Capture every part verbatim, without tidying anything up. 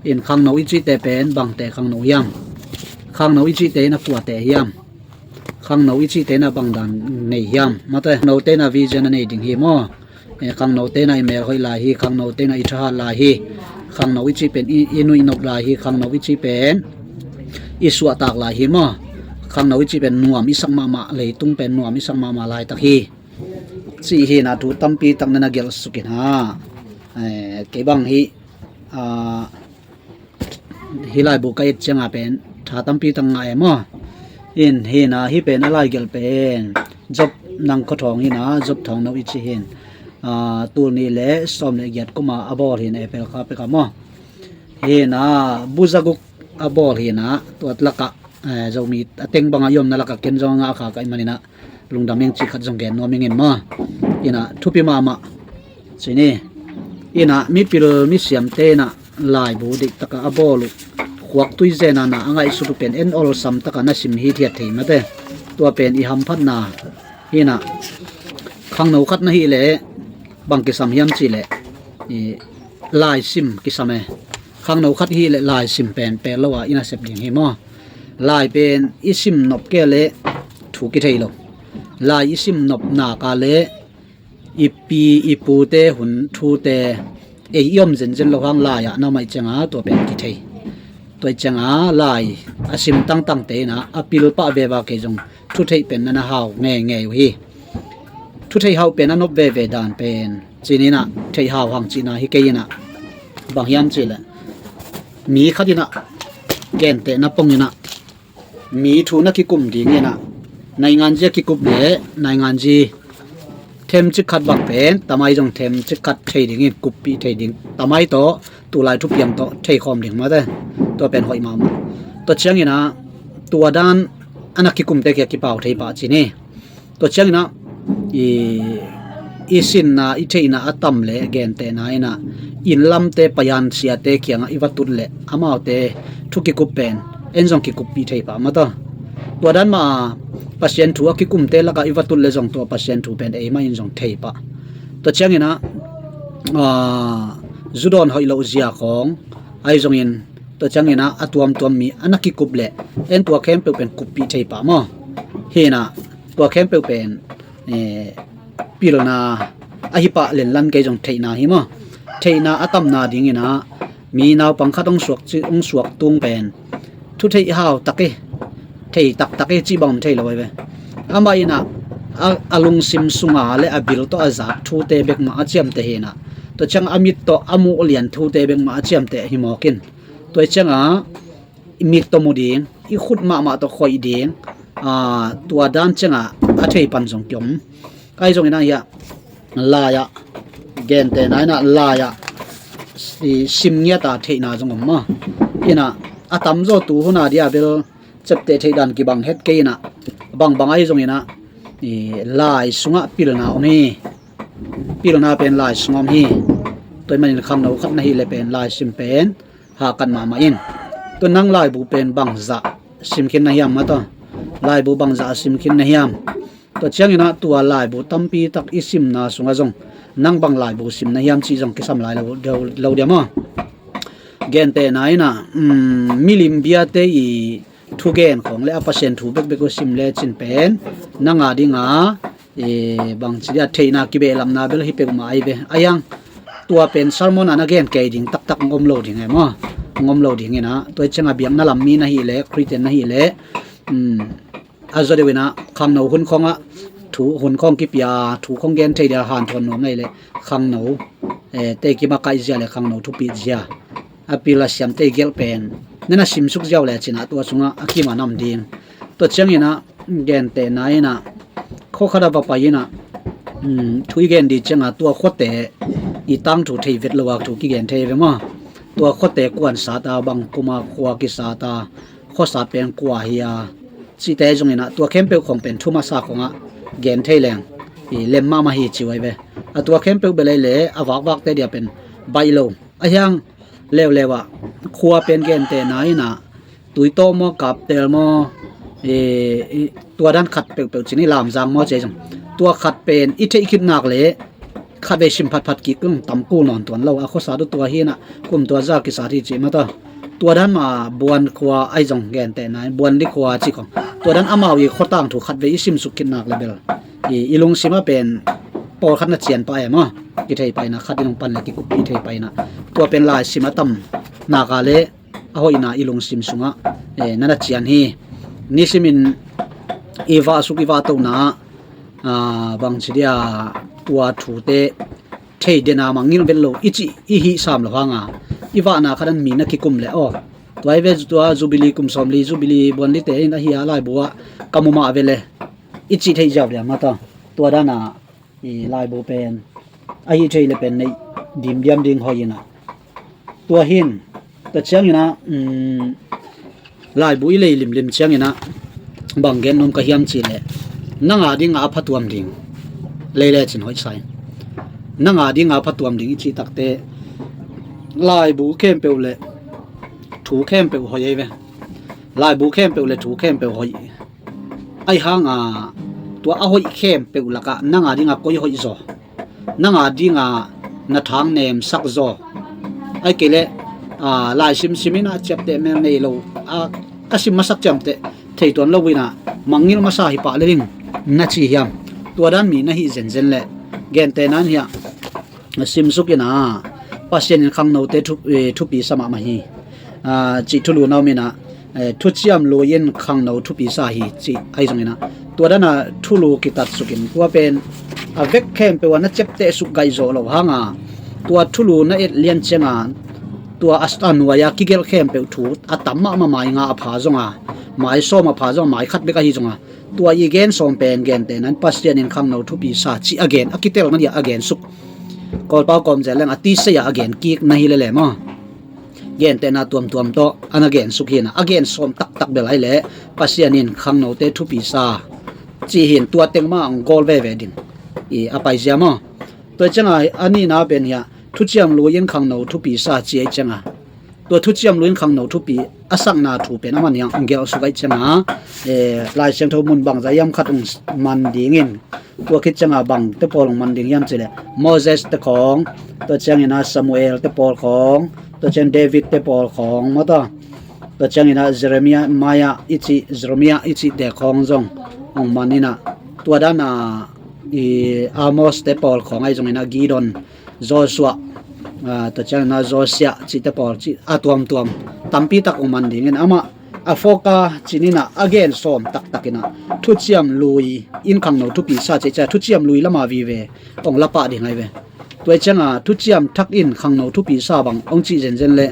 In khangno i cihte pen bangte khangno hiam? Khangno i cihte in a kuate hiam? Khangno i cihte in a bangdan nei hiam? Mate, khangnote in a vision a nei ding hi maw? Eh, khangnote in a i mel hoih lai hi, khangnote in a i thahat lai hi. Khangno i cih pen i, i nuihnop lai hi, khangno i cih pen i suahtak lai hi maw? Khangno i cih pen nuam i sak mahmah, leitung pen nuam i sak mahmah laitak hi. Cih hi in a, thu tampi tak na na gelh suk in a. Eh, kei bang hi, ah, hih laibu ka et ciang a pen tha tampi tak ngah e maw? In hi in a, hih pen a lai gelh pen Job nang khua thawng hi in a, Job thawng no i cih hi in. Ah, tul nih le sawm le giat kum a a bawl hi in a, April kha pek a maw? Hi in a, bu za guk a bawl hi in a, tua lak ah, eh, Zomi a teng bang a i omna lak ah ken zong a ngah kha ka hih man in a, lungdam ing cih khat zong gen nuam ing in maw? In a, thupi mahmah. Ci ni. In a, mipil misiamte in a laibu deih tak a a bawl uh, khuaktui zen a na a ngaihsut uh pen en awlsam tak a na sim hithiat thei mate. Tua pen i hamphatna hi in a, khangno khat na hih leh bang kisam hiam cih leh, i, laisim kisam e. Khangno khat hih leh laisim pen pel lo a i na sep ding hi maw? Lai pen i sim nop kei leh thu kithei lo. Lai i sim nop nak a leh i pi i pute hun thute ei i om zenzen lo hang lai ah na om ahih ciang a tua pen kithei. Tua ahih ciang a lai a sim tangtangte in a, a pil pah veve kei zong thu theih pen na na hau ngeingei uh hi. Thu theih hauh pen a nop veve dan pen ci ni in a, theih hau hang cihna hi kei in a, bang hiam cih leh mi khat in a gentehna pong in a, mi thu na kikum ding in a, nainganzi a kikup leh nainganzi themcik khat bang pen tamai zong themcik khat thei ding in, kuppih thei ding, tamai tawh tulai thupiang tawh thei khawm ding mate. Tua pen hoih mahmah. Tua ciang in a, tua dan a na kikumte kiang kipau thei pah ci ni. Tua ciang in a, i, i sinna, i theihna a tam leh gentehna in a, inn lamte, payan siate kiang a i va tut leh amaute thu kikup pen en zong kikuppih thei pah mate. Tua dan mah a Pasian thu a kikumte lak ah i va tut leh zong tua Pasian thu pen eimah in zong thei pah. Tua ciang in a, ah, zu dawn hoih loh zia khawng ahi zongin, tua ciang in a, a tuamtuam mi a na kikup leh en tua khempeuh pen kuppih thei pah maw? Hi in a, tua khempeuh pen, eh, pilna ahi pah lenlan kei zong theihna hi maw? Theihna a tamna ding in a, mi naupang khat hong suak ci, hong suak tung pen thu theih hau tak hi, thei taktak hi cih bang om thei lo ahi ve. Amah in a, a, a lungsim sung a leh a bil tawh a zak thute bek mah a ciamteh hi in a, tua ciang a mit tawh a muh lian thute bek mah a ciamteh hi mawk in. Tua ciang a, i mit tawh mu ding, i khut mahmah tawh khoih ding, aa, tua dan ciang a a thei pan zong kiom. Ahi zongin a hiah lai ah, gentehna in a lai ah i sim ngiat a theihna zong om maw? In a, a tamzaw tu hun a dia bel ciapteh theih dan kibang het kei in a, bangbang ahi zongin a, i lai sungah pilna om hi. Pilna pen lai sungah om hi. Tua ahih manin khangno khat na hih leh pen lai sim pen hahkat mahmah in. Tua nang laibu pen bangzah sim khin na hiam mate? Laibu bangzah a sim khin na hiam? Tua ciang in a, tua laibu tampi tak i simna sungah zong nang bang laibu sim na hiam cih zong kisam lai lo, lo, lo dia maw? Gentehna in a, um, milim biate i thugen khawng leh a Pasian thu bekbek uh sim lecin pen nang a ding a, e, bangci dia, theihna kibehlapna bel hi peuhmah ahi ve. Ahi hang tua pen sermon a na gen kei ding taktak hong om lo ding e maw? Hong om lo ding in a, tua ciang a biakna lam mi na hih leh, Khristian na hih leh, um, a zaw deuh in a, khangno hun khawng ah thu, hun khawng kipia, thu khawng gen thei dia hanthawn nuam na hih leh, khangno, eh, te kimakaih zia leh khangno thupit zia, a pil a siamte gelh pen na na simsuk ziau lecin a, tua sungah a kim a nam ding. Tua ciang in a, gentehna in a, khua khat a va pai in a, um, thu i gen ding ciang a, tua khuate i tangthu thei vet lo a thu kigen thei ve maw? Tua khuate kua'n sat a, bang kum a khua kisat a, khuasat pen kua hi a, cihte zong in a, tua khempeuh khawng pen thu masa khawng ah gen thei leng i lem mahmah hi ci uh ahi ve. A tua khempeuh bel ahi leh a vakvakte dia pen baih lo. Ahi hang leuleu ah khua pen gentehna in a, Tuitawh maw, Kaptel maw, i, i, tua dan khat peuhpeuh ci ni, Lamzang maw, ci zong, tua khat pen i theih khit nak leh khatvei sim phatphat kik kong tam kul nawn tuan lo a khuasa tu tua hi na, kum tua za kisat hi ci mata. Tua dan ma Buan khua ai zong gentehna in Buan li khua ci kong, tua dan amau i khuatang thu khatvei i sim suk khit nak le bel i, i lungsim a pen pawlkhat na cian pah e maw, kithei pah ina, khat i lungpan le kikuppih thei pah ina, tua pen lai sim a tam nak a le a hoihna i lungsim sungah, eh, na na cian hi. Nisimin i vah suk i vah tona, ah, bangci dia, tua thute thei dena mangngilh vet lo i cih i hih sam lo hanga, i vahna khat an mi na kikum le aw, tua i ve tua Jubilee kum sawmli, Jubilee Buan lite in ahi a laibu ah ka mu mah ve le i cih theih ziau diam mata. Tua dana i laibu pen ahi thei le pen neih dim diam ding hoih ina. Tua hin tua ciang ina, um, laibu i lei limlim ciang ina bang gen num ka hiam ci le, nanga dinga a phatuam ding lei le cin hoih sai. Nanga dinga a phatuam ding i cih takte laibu khempeuh le thu khempeuh hoih ei ve. Laibu khempeuh le thu khempeuh hoih. Ai hanga tua a hoih khempeuh lakah nanga dinga koi hoih zaw, nanga dinga na thang nemsak zaw, ai kei le, ah, lai simsim ina ciapteh mel nei lo, ah, ka sim masak ciamteh thei tuan lo ina mangngilh masa hi pah le ding na ci hiam? Tua dan mi na hih zenzen le gentehna in hiah simsuk ina Pasian in khangnote thu, eh, thupi sa mahmah hi, ah, cih thulu na om ina, eh, thuciam lui in khangno thupi sa hi cih ahi zong ina, tua dana thulu kitat suk in tua pen a vek khempeuh a na ciapteh suk gaih zawh lo hanga tua thulu na et lian cianga tua a, a nuai a kigelh khempeuh thu a tam mahmah, mai nga a pha zonga, mai sawm a pha zonga, mai khat bek ahi zonga, tua i gen sawm pen gentehna in Pasian in khangno thupi sa cih a gen, a kitel na dia a gen suk. Kawlpau kawm zel leng a tisei a a gen kik na hi lele maw? Gentehna tuamtuam tawh a na gen suk hi na, a gen sawm taktak bel ai le Pasian in khangnote thupi sa cih hin tua teng mah hong gawl veve ding i a paizia maw? Tua cianga a nihna pen hiah thuciam lui in khangno thupi sa ci ai cianga tua thuciam lui in khangno thupi a sakna thu pen a man hiang hong gelh suk ai cianga, eh, Lai Siangtho mun bangza hiam khat hong man dingin, tua khit cianga bangte pawl hong man ding hiam ci le Moses te khawng, tua ciang ina Samuel te pawl khawng, tua ciang David te pawl khawng mata, tua ciang ina Jeremiah, Maya i cih, Jeremiah i cihte khawng zong hong man ina, tua dana i Amos te pawl khawng ai zong ina Gideon, Joshua, ah, tua ciang ina Josiah cihte pawl cih a tuamtuam tampi tak hong man dingin amah a focus cin ina a gen sawm taktak ina thuciam lui in khangno thupi sa cih ciah thuciam lui lama vive hong la pah ding ai ve. Tua cianga thuciam thak in khangno thupi sa bang hong cih zenzen le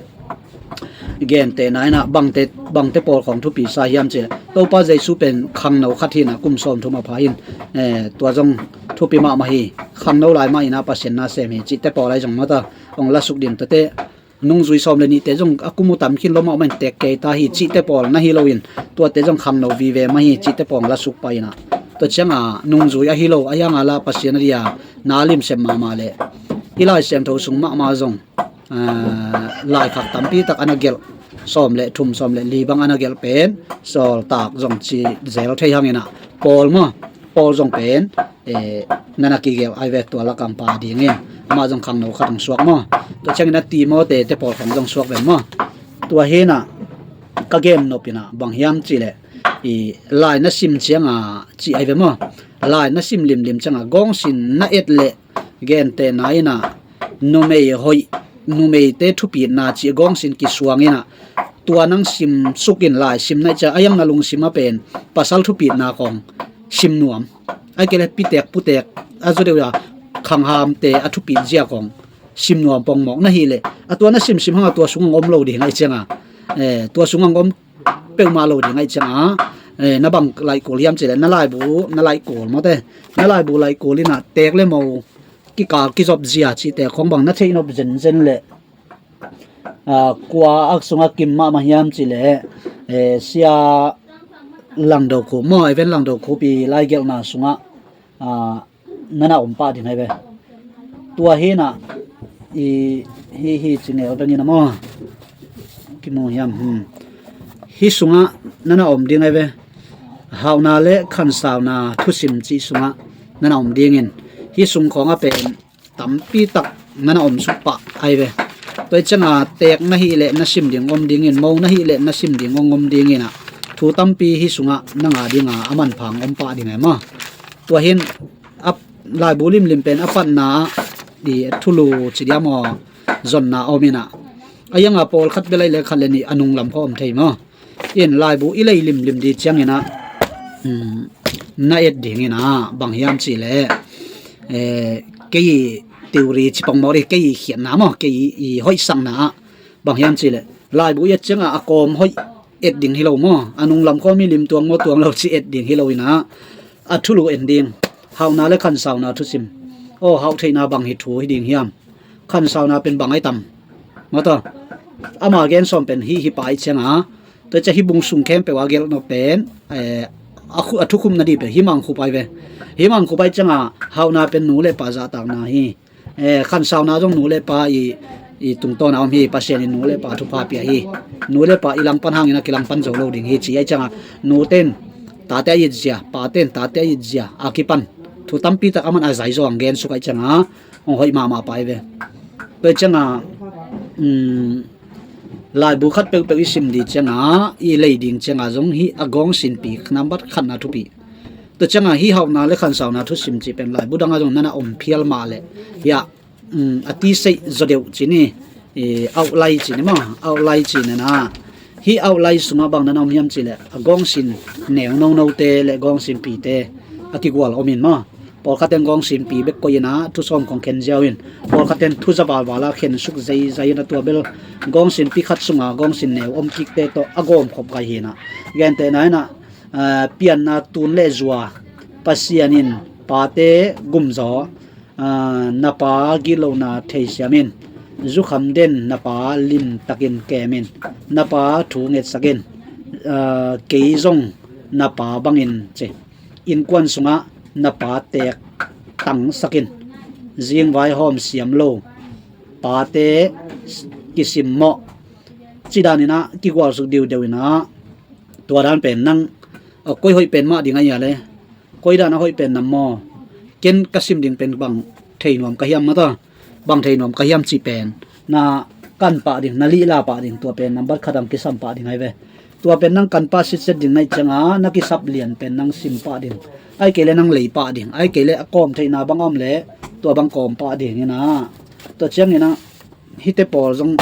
gentehna ina bangte, bangte pawl khawng thupi sa hiam ci le Topa Jesu pen khangno khat hi na kum sawm thum a pha hin, eh, tua zong thupi mahmah hi, khangno lai mah ina Pasian na sem hi cihte pawl ai zong mata hong la suk din tate nungzui sawm le nihte zong a kum uh tam khin lo mahmah in tek kei ta hi cihte pawl na hi loin tuate zong khangno vive mah hi cihte pawl hong la suk pah ina. Tua cianga nungzui ahi lo a hianga la Pasian a dia na limsem mahmah le i Lai Siangtho sung mahmah zong, ah, laikhak tampi tak a na gelh sawm le thum sawm le li bang a na gelh pen sawltak zong ci zel thei hang ina pawl maw, pawl zong pen, eh, na na kigelh ai ve tua lakang pa dingin amah zong khangno khat hong suak maw? Tua ciang ina Timote te pawl khawng zong suak ve maw? Tua hi na ka gen nop ina bang hiam ci le i lai na sim cianga ci ai ve maw? Lai na sim limlim cianga gawngsin na et le gentehna ina numei hoih, numeite thupitna cih gawngsin kisuang ina tua nang sim suk in lai sim na i ciang a hiang na lungsim a pen pasal thupitna kong sim nuam, ai kei le pitek putek a zaw deuh a khanghamte a thupit zia kong sim nuam pongmawk na hi le a tua na simsim hanga tua sung ang om lo ding ai cianga, eh, tua sung ang om peuhmah lo ding ai cianga, eh, na bang laih kul hiam ci le na laibu, na laih kul mawte, na laibu laih kul ina tek le mo kikal kizop zia cihte khawng bang na theih nop zenzen le, ah, kua a sungah kim mahmah hiam ci le, eh, sia Langdo Khup maw, Evan Langdo Khup i laigelhna sungah, ah, nana om pah ding ai ve. Tua hi na i hi hi ci ngel vengin a maw? Kimu hiam, hmm. Hi sungah nana om ding ai ve. Hauhna le khansauna thusim cih sungah nana om dingin hi sung khawngah pen tampi tak na na om suk pah ai ve. Tua i cianga teek na hih leh na sim ding om dingin, mo na hih leh na sim ding om om dingin ah, thu tampi hih sungah na ngah dinga a manpha om pah ding ai maw. Tua hin a laibu limlim pen a patna ah i thulu ci diam aw, zonna om inah. A ianga pawlkhat bel ai le khat le nih a nunglam khaw om thei maw. In laibu i lei limlim di cianginah, um, na et dinginah bang hiam cihleh, eh, kei theory ci pong maw, kei khiatna maw, kei i hoihsakna ah bang hiam cihleh, laibu i et ciangah a kawm hoih et ding hi lo maw, a nunglam khaw mi lim tuang maw tuang lo ci et ding hi lo inah, a thulu en ding. Hauhna le khansauna thusim. Aw, hauh theihna bang hi thu hi ding hiam? Khansauna pen bang ai tam? Maw taw, ama gen sawm pen hih hi pah ai cianga, tua cia hih bung sung khempeuh a gelh nop pen, eh, a thu, a thukhupna dih pen hih mangkhup ai ve. Hih mangkhup ai cianga hauhna pen nu le pa zahtakna hi. Eh, khansauna zong nu le pa i, i tungtawna om hi. Pasian in nu le pa thupha pia hi. Nu le pa i langpan hangin a kilangpan zo lo ding hi ci ai cianga, nu ten tate a itzia, pa ten tate a itzia a kipan thu tampi tak a man a zai zawng gen suk ai cianga, hong hoih mahmah pai ve. Tua cianga, um, laibu khat peuhpeuh i sim di cianga, i lei ding cianga zong hih a gawngsinpi nambat khatna thupi. Tua cianga hih hauhna le khansauna thusim ci pen laibu danga zong nana om phial mah leh, hiah, um, a tiseih zaw deuh ci ni, i, outline ci ni maw, outline ci nena. Hih outline sungah bang nana om hiam cihleh, a gawngsin neu nonote le gawngsinpite a kigual om in maw. Pawlkhaten gawngsinpi bek koih inah thu sawm kong khen ziau in, pawlkhaten thu za valvala khen suk zeizai inah, tua bel gawngsinpi khat sunga gawngsin neu om kikte tawh a gawmkhop gai hinah. Gentehna inah, ah, pianna tun le zua, Pasian in pate gumzaw, ah, na pa gitlohna theisiam in, zukham den na pa limtakin kem in, na pa thu ngetsak in, ah, kei zong na pa bangin ci. Innkuan sungah na pa teek tangsak in, zingvai hawm siam lo pate kisimmawh, ci daninah kigualsuk diudeu inah. Tua dan pen nang, a, koi hoih pen mah ding a ia le, koi dan a hoih pen nam maw? Ken ka sim ding pen bang thei nuam ka hiam maw taw? Bang thei nuam ka hiam cih pen na kan pah ding, na lihla pah ding, tua pen nambat khat ang kisam pah ding ai ve. Tua pen nang kan pah sitset ding na ih cianga na kisap lian pen nang sim pah ding, ai kei le nang lei pah ding, ai kei le a kawm theihna bang a om le tua bang kawm pah ding inah. Tua cianginah hihte pawl zong,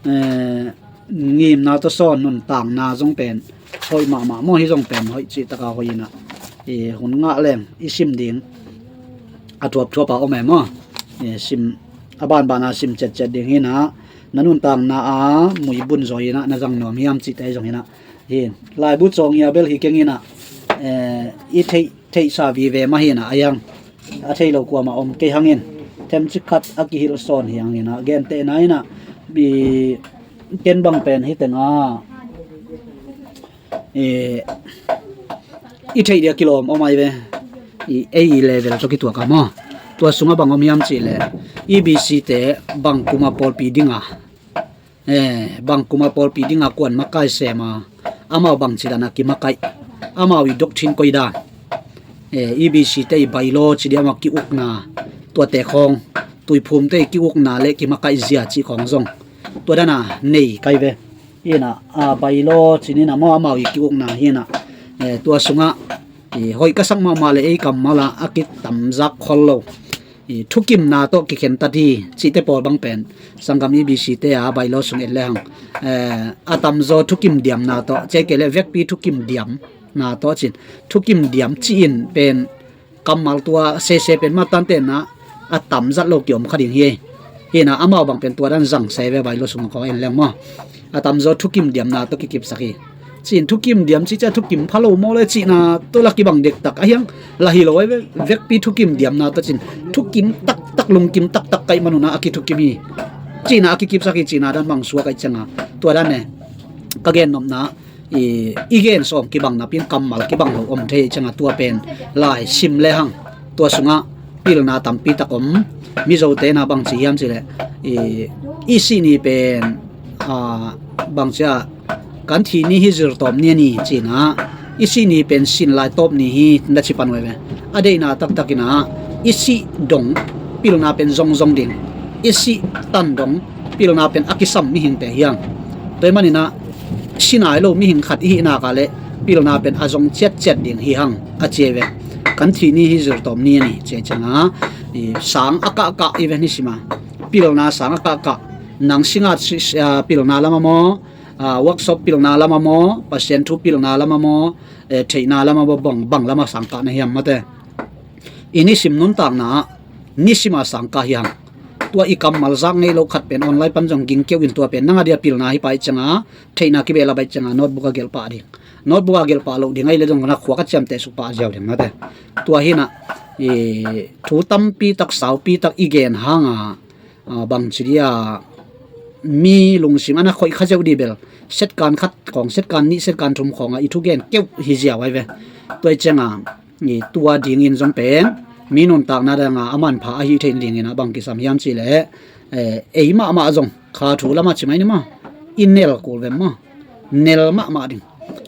eh, ngimna tawh sawn nuntakna zong pen hoih mahmah maw. Hih zong pen hoih cihtaka hoih inah, i hun ngah leng i sim ding a thuapthuapa om e maw. I sim a banbana sim cetcet ding hinah, na nuntakna a mui bunzaw inah na zang nuam hiam cihte zong inah. Hin laibu cawng ia bel hi keng inah, eh, i theih theihsa vive mah hinah, a hiang a thei lo kuamah om kei hangin themcik khat a kihilh sawn hi hanginah. Gentehna inah, i ken bang pen hi tenga, i, i theih dia kilawm om ai ve. I, ei i level tawh kituak a maw? Tua sungah bang om hiam cihleh, E B C te bang kuma pawlpi dinga, eh, bang kuma pawlpi dinga kuan makai sema, amau bangci dana kimakaih, amau i doctrine koi dan, eh, E B C te i bylaw ci diam a kiukna, tuate khawng, Tuiphum te i kiukna le kimakaih zia cih khawng zong tua dana nei kai ve. Hinah, a, bylaw ci ninah maw, amau i kiukna hinah, eh, tua sungah i hoih ka sak mahmah le ei kammal ah a kitamzak khol lo i thukimna tawh kikhentat hi cihte pawl bang pen sanggam E B C te a bylaw sung et lehang, eh, a tamzaw thukim diamna tawh, cia kei le vekpi thukim diamna tawh cin, thukim diam ci-in pen kammal tua sese pen matan tenna a tamzat lo kiom kha ding hi. Hinah amau bang pen tua dan zang se ve, bylaw sung a kong en leng maw? A tamzaw thukim diamna tawh kikipsak hi. Cin thukim diam cih cia thukim pha lo maw le cihna tawh la kibang dektak a hiang la hi lo ai ve. Vekpi thukim diamna tawh cin thukim taktak, lungkim taktak kaih manuna a kithukim hi. Cihna a kikipsak hi cihna dan bang suak ai cianga, tua dan ne ka gennopna i, i gen sawm kibang napin kammal kibang lo om thei cianga, tua pen lai sim lehang tua sungah pilna tampi tak om. Mizote na bang ci hiam cihleh, i, i sihni pen, a, bang cia kan thi ni hi zirtawp ni a ni cina, i sihni pen sin lai tawp ni hi na ci pan uh ai ve. A deihna taktakinah i sih dong pilna pen zongzong ding. I sih tan dong pilna pen a kisam mihingte hi hang. Tua ahih manin ah si nai lo mihing khat i hih nak leh pilna pen a zong ciatciat ding hi hang a ci hi ve. Kan thih ni hi zirtawm ni a ni ci hi ciangin ah, i sang a kahkah hi ve nisim a. Pilna sang a kahkah, nang singat si, ah, pilna lam ah maw, ah, workshop pilna lam ah maw, Pasian thu pilna lam ah maw, eh, theihna lam ah maw, bang, bang lam ah sang kah na hiam mate. I nisim nuntakna ah nisim a sang kah hi hang. Tua i kammal zak ngei lo khat pen online pan zong ging keuh in, tua pen nang a dia pilna hi pah ciangin ah, theihna kibehlap ahih ciangin ah notebook ah gelh pah ding. Notebook ah gelh pah loh ding ahih leh zong na khuak a ciamteh suk pah ziau ding mate. Tua hi in ah, i thu tampi tak, saupi tak i gen hang a, ah, bangci dia mi lungsim a na khoih kha ziau dih bel, setkan khat khawng, setkan nih, setkan thum khawng ah i thugen keuh hi ziau ahi ve. Tua ahih ciangin ah, i tua dingin zong pen mi nuntakna dang ah a manpha ahi thei dingin ah bang kisam hiam cih leh, eh, ei mahmah zong kha thu lam ah ci mai ni maw, i nel kul ve maw, nel mahmah ding,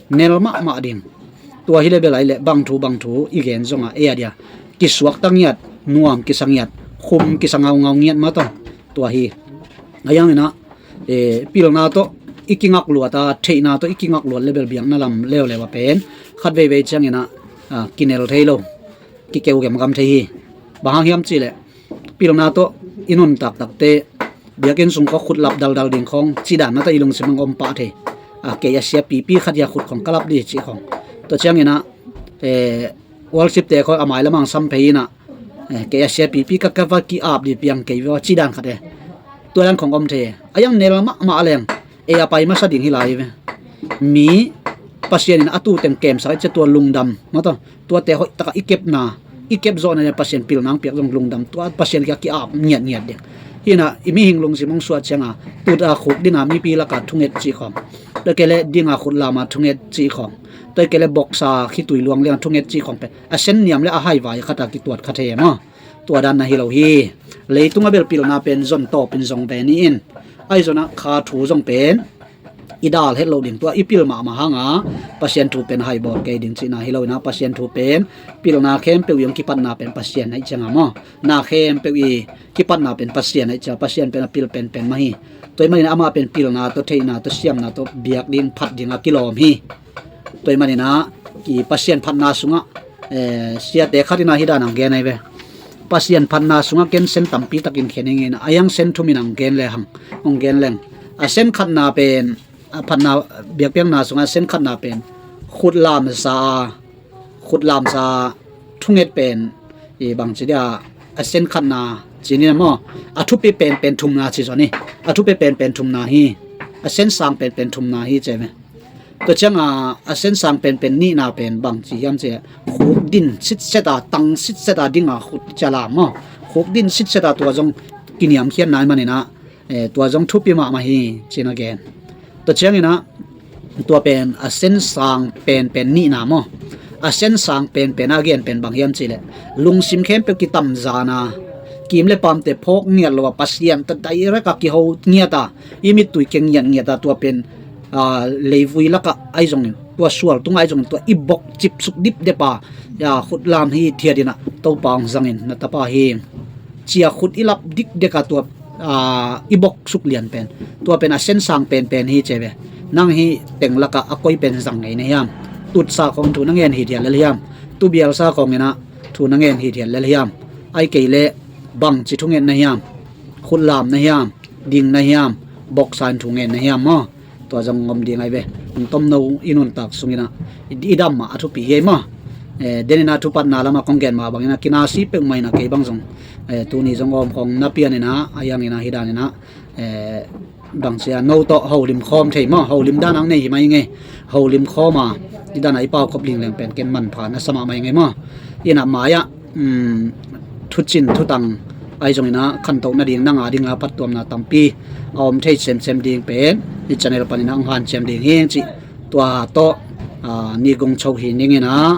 nel mahmah ding. Tua hi leh bel ahih leh bang thu bang thu i gen zong ah ei a dia kisuakta ngiat, nuam kisa ngiat, khum kisa ngaungau ngiat mah tawh. Tua hi. Ahi hangin ah, eh, pilna tawh i kingakluat a, theihna tawh i kingakluat leh bel biakna lam leuleu ah pen khat veivei ciangin ah, ah, kinel thei lo, kikeu gemgam thei hi. Bang hang hiam cih leh pilna tawh i nuntak takte biakinn sung khawng khut lap daldal ding khawng cih dan mah tawh i lungsim ah om pah thei. Ah, kei a sia pipi khat hi a, khut khawng ka lap dih cih khawng. Tua ciangin ah, eh, worship te khawng a mai lam ah sam phei in ah, eh, kei a sia pipi ka, ka va ki-ap dih piang kei ve cih dan khat e. Tua dan khawng om thei. Ahi hang nel mahmah leng ei a pai masa ding hi lai ve. Mi Pasian in a tu teng kemsak ahih ciang tua lungdam mah tawh, tuate hoih tak a i kepna, i kep zawhna ah Pasian pilna hong piak zong lungdam, tua Pasian kiang ki-ap ngiatngiat ding. Hi in ah i mihing lungsim hong suah ciangin ah, tut a khukdin a mipi lak ah thunget cih khawng, tua ahih kei leh ding a khut lam ah thunget cih khawng, tua ahih kei leh boksa khitui luang liang ah thunget cih khawng pen a sen niam leh a haivai khat ah kituat kha thei e maw. Tua dan na hi lo hi. Leitung ah bel pilna pen zon tawpin zong ve ni in, ahi zongin ah kha thu zong pen i dal het loh ding, tua i pil mahmah hang a Pasian thu pen haibawl kei ding cihna hi lo in ah, Pasian thu pen pilna khempeuh i hong kipatna pen Pasian ahih ciangin ah maw, na khempeuh i kipatna pen Pasian ahih ciangin ah Pasian pen a pil penpen mah hi. Tua ahih manin ah amah pen pilna tawh, theihna tawh, siamna tawh biak ding, phat ding a kilawm hi. Tua ahih manin ah i Pasian phatna sungah, eh, siate khat in ah hih dan hong gen ahi ve. Pasian phatna sungah ken sen tampi takin khen ing in, ahi hang sen thum in hong gen le hang, hong gen leng. A sen khatna pen, a phatna, biakpiakna sungah a sen khatna pen khut lamsa, khut lamsa thunget pen, i bangci dia, a sen khatna ci ni maw, a thupi penpen thumna ci zaw ni. A thupi penpen thumna hi. A sen sang penpen thumna hi ci ve. Tua ciangin a sen sang penpen nihna pen bangci hiam cih leh, khukdin sitset a, tang sitset a ding a khut ci a lam maw. Khukdin sitset a, tua zong kiniamkhiatna ahih manin ah, eh, tua zong thupi mahmah hi ci-in a gen. Tua ciangin ah, tua pen a sen sang penpen nihna maw. A sen sang penpen a gen pen bang hiam cih leh, lungsim khempeuh kitamzan a, kim le pamte phawk ngiat lo a, Pasian tawh direct a kiho ngiat a, i mittui keng ngiatngiat a, tua pen, ah, leivui lakah ahi zongin, tua sual tungah ahi zongin, tua i bok cipsuk dipdep a, ah, khut lam hithiat in ah, Topa hong zangin na tapa hi, ci a khut i lap dikdek a, tua, ah, i bok suk lian pen, tua pen a sen sang penpen hi ci ve. Nang hih teng lakah a koi pen zang ngei na hiam? Tutsa khawng thu na ngen hithiat lel hiam? Tubialsa khawngin ah thu na ngen hithiat lel hiam? Ahih kei leh bangci thunget na hiam? Khut lam na hiam? Ding na hiam? Boksa in thu ngen na hiam maw? Tua zong om ding ahi ve. Hong tomno i nuntak sungin ah, i, i dam mah a thupi hi ei maw. Eh, den in ah thupatna lamah kong gen mah bangin ah kinasi peuhmah in ah, kei bang zong, eh, tuni zong awm khawng na pian in ah, ahi hangin ah hih dan in ah, eh, bangci a, no tawh holim khawm thei maw, holim dan a hong nei hi mai ing ei. Holim khawm a, hih dan a i pau khop lingleng pen ken manpha na sa mahmah ing ei maw. In ah mai-ah, um, thucin thutang ahi zongin ah, khantoh nading, nang a ding a phattuamna tampi a om thei semsem ding pen hih channel panin ah hong hanciam ding hi ing cih tua tawh, ah, ni gong cho hi ning in ah,